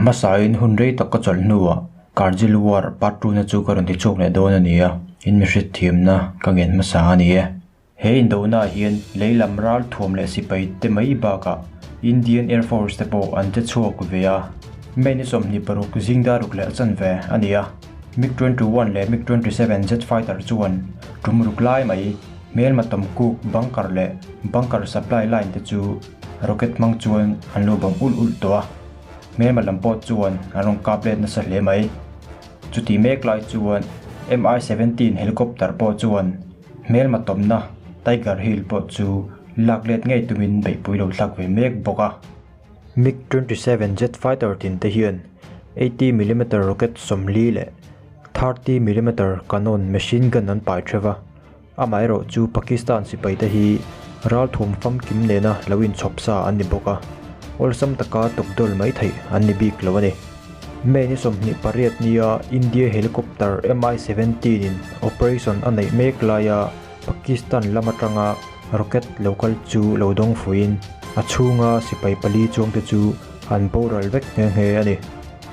hmasain hun rei tak ka chawlh hnuah Kargil War Part 2 na chu ka rawn ti chhuak leh dawn a ni a, in mi hriatthiamna ka ngen hmasa a ni e. He indonaah hian lei lam ral thuam leh sipai te mai bakah Indian Air Force te pawh an che chhuak ve a. May ni 26 zing dar ruk leh a chanve a ni a, MiG 21 leh MiG 27 jet fighter chuan tum ruk lai mai hmelma tawmkuk bunker leh bunker supply line te chu rocket hmang chuan an lo bawm ulh ulh tawh a, hmelma lam pawh chuan an rawn kap let nasa hle mai. Chuti mek lai chuan MI 17 helicopter pawh chuan Hmelma tawmna Tiger Hill pawh chu lak let ngei tumin beihpui lo thlak ve mek bawk a. MiG 27 jet fighter tin te hian 80 millimeter rocket 40 leh 30 millimeter cannon machine gun an pai theuh a, amaherawh chu Pakistan sipai te hi ralthuam famkim nena lo inchhawp sa an ni bawk a, awlsam taka tukdawl mai theih an ni bik lo a ni. May ni 28 nia India helicopter MI-17 in operation a neih mek laia Pakistan lam atanga rocket lo kal chu lo dawng fuiin a chhunga sipai pali chuangte chu an boral vek nghe nghe a ni.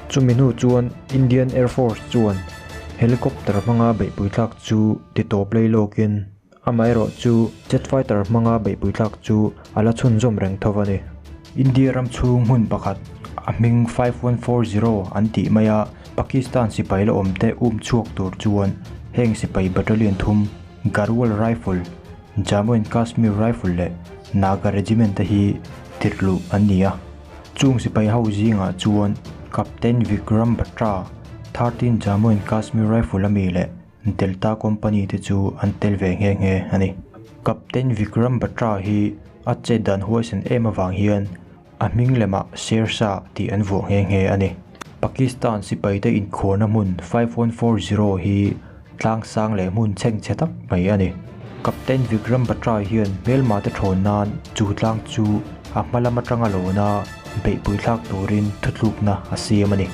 Chumi hnu chuan Indian Air Force chuan helicopter hmanga beihpui thlak chu ti tawp lei lawkin amaherawh chu jet fighter hmanga beihpui thlak chu a la chhunzawm reng tho a ni. India ram chhung hmun pakhat a hming 5140 an tih mai a, Pakistan sipai la awm te um chhuak tur chuan heng sipai battalion thum Garhwal Rifle, Jammu and Kashmir Rifle leh Naga Regiment te hi tirhluh an ni a. Chung sipai ho zingah chuan Captain Vikram Batra, 13 Jammu and Kashmir Rifle ami leh Delta Company te chu an tel ve nghe nghe a ni. Captain Vikram Batra hi a chet dan huaisen em avang hian a hming lemah Sher Shah tih an vuah nghe nghe a ni. Pakistan sipaite inkhuarna hmun 5140 hi tlang sang leh hmun chhengchhe tak mai a ni. Captain Vikram Batra hian hmelma te thawn nan chu tlang chu a hma lam atanga lawna beihpui thlak turin thutlukna a siam a ni.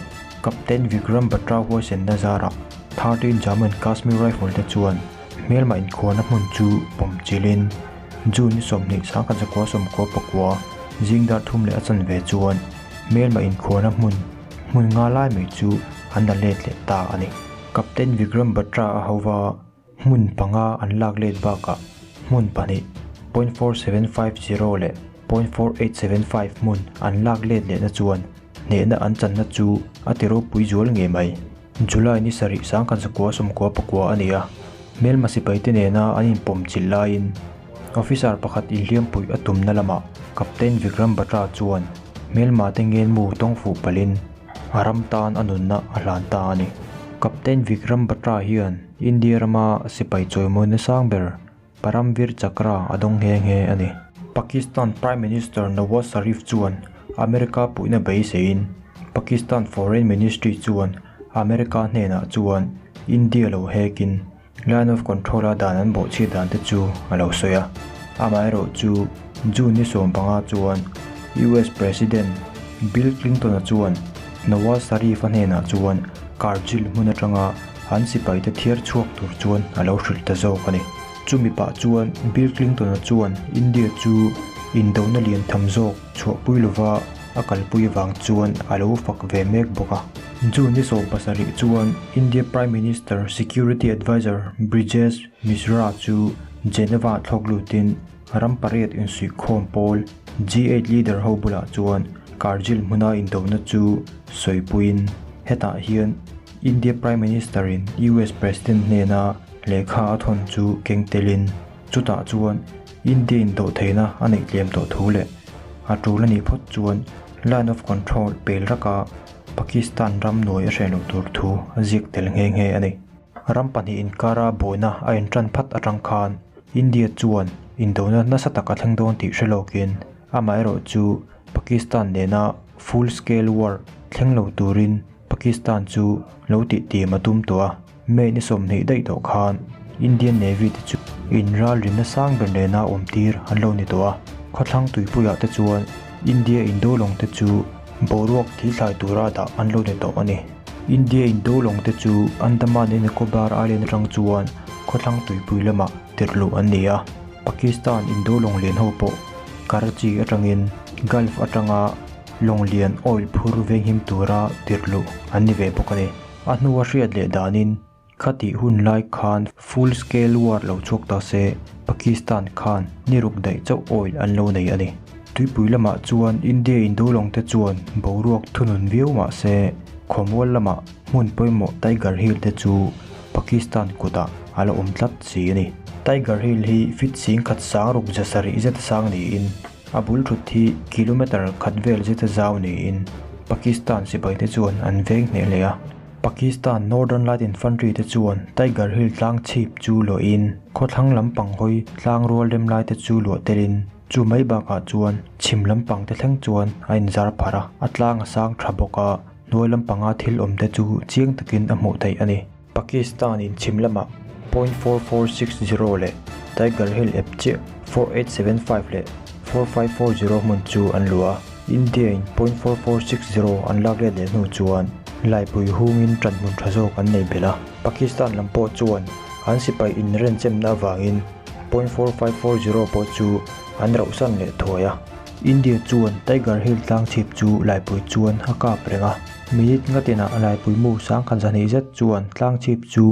Captain Vikram Batra huaisenna zarah 13 Jammu and Kashmir Rifle te chuan hmelma inkhuarna hmun chu pawm chilhin June ni 20 1994 zing dar thum leh a chanve chuan hmelma inkhuarna hmun hmun nga lai mai chu an la let leh ta a ni. Captain Vikram Batra a hova hmun panga an lak let bakah hmun pahnih 0.4750 leh 0.4875 hmun an lak let lehna chuan hnehna an channa chu a ti ropui zual ngei mai. July ni 7 1999 a ni a, hmelma sipai te nena an inpawm chilh laiin officer pakhat inhliampui a tumna lamah Captain Vikram Batra chuan hmelma te ngenmu tawng fuh palhin a ram tan a nunna a hlan ta a ni. Captain Vikram Batra hian India rama sipai chawimawina sang ber Paramvir Chakra a dawng nghe nghe a ni. Pakistan Prime Minister Nawaz Sharif chuan America puihna beiseiin Pakistan Foreign Ministry chuan America hnenah chuan India lo hekin Line of Control a dan an bawhchhiat dan te chu a lo sawi a. Amaherawh chu June ni 15 chuan US President Bill Clinton-a chuan Nawaz Sharif-a hnenah chuan Kargil hmun atanga an sipai te thiar chhuak tur chuan a lo hrilh ta zawk a ni. Chumi pah chuan Bill Clinton-a chuan India chu indona lian tham zawk chhuahpui lova a kalpui avang chuan a lo fak ve mek bawk a. June ni 17 chuan India Prime Minister Security Adviser Brijesh Mishra chu Geneva thlawk lutin ram pariat insuihkhawm pawl G8 leader ho bulah chuan Kargil hmuna indona chu sawipuiin hetah hian India Prime Minister in US President hnena lehkha a thawn chu keng telin chutah chuan India in dawh theihna a neih tlem tawh thu leh a tul a nih phawt chuan Line of Control pel raka Pakistan ram nuai a hreh loh tur thu a ziak tel nghe nghe a ni. Ram pahnih inkara buaina a intan phat atang khan India chuan indona nasa tak a thleng dawn tih hre lawkin amaherawh chu Pakistan nena full scale war thleng lo turin Pakistan chu lo tih tim a tum tawh a. May ni 20 daih tawh khan Indian Navy te chu inralrinna sang ber nena awm tir an lo ni tawh a. Khawthlang tuipuiah te chuan India indolawng te chu boruak thilthlai tura dah an lo ni tawh a ni. India indolawng te chu Andaman and Nicobar Island atang chuan khawthlang tuipui lamah tirhluh an ni a. Pakistan indolawng lian ho pawh Karachi atangin Gulf atanga Lawng lian oil phur venghim tura tirh luh an ni ve bawk a ni. A hnua hriat leh danin khatih hun lai khan full scale war lo chhuak ta se Pakistan khan ni ruk daih chauh oil an lo nei a ni. Tuipui lamah chuan India indo lawng te chuan boruak thunun viau mah se khawmual lamah hmun pawimawh Tiger Hill te chu Pakistan kutah a la awm tlat si a ni. Tiger Hill hi feet 10,000 sang ruk 700 zet sang niin a bul thut hi kilometer khat vel zeta zau niin Pakistan sipai te chuan an veng hneh hle a. Pakistan Northern Light Infantry te chuan Tiger Hill tlang chhip chu luahin khawthlang lampang hawi tlang rual rem lai te chu luah telin chu mai bakah chuan chhim lampang te thleng chuan a inzar pharh a, a tlang a sang tha bawk a, hnuai lampanga thil awm te chu chiang takin a hmuh theih a ni. Pakistan in chhim lamah 0.4460 leh Tiger Hill ep chiah 4875 leh 4540 hmun chu an luah a, India in 0.4460 an lak let leh hnu chuan laipui hungin tan hmun tha zawk an nei belh a. Pakistan lam pawh chuan an sipai inrenchemna avangin 0.4540 pawh chu an rauhsan leh thuai a. India chuan Tiger Hill tlang chhip chu laipui chuan a kap reng a. Minute ngatinah laipui mu 10,000 zahnih zet chuan tlang chhip chu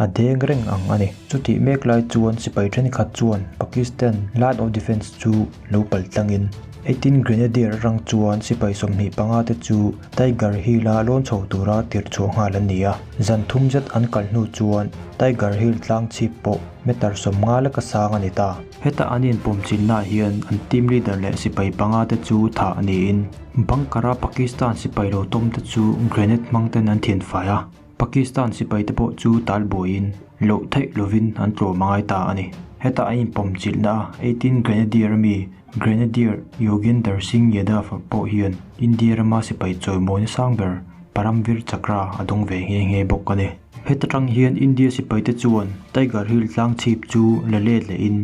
a deng reng ang a ni. Chutih mek lai chuan sipai thenkhat chuan Pakistan line of defence chu lo pal tlangin 18 Grenadier rang chuan sipai 25 te chu Tiger Hill a lawn chho tura tirh chhuah nghal an ni a. Zan thum zet an kal hnu chuan Tiger Hill tlang chhip pawh meter 50 leka sang a ni ta. Heta an inpawmchilhnaah hian an team leader leh sipai panga te chu thah niin bunker a Pakistan sipai lo tawm te chu grenade hmang ten an thian fai a. Pakistan sipai te pawh chu tal buaiin loh theih lovin an tlawm a ngai ta a ni. Heta an inpawmchilhna a 18 Grenadier ami Grenadier Yoginder Singh Yadav pawh hian India rama sipai chawimawina sang ber Paramvir Chakra a dawng ve nghe nghe bawk a ni. Heta tang hian India sipai te chuan Tiger Hill tlang chhip chu la let lehin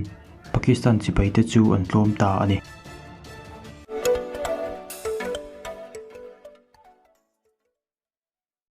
Pakistan sipai te chu an tlawm ta a ni.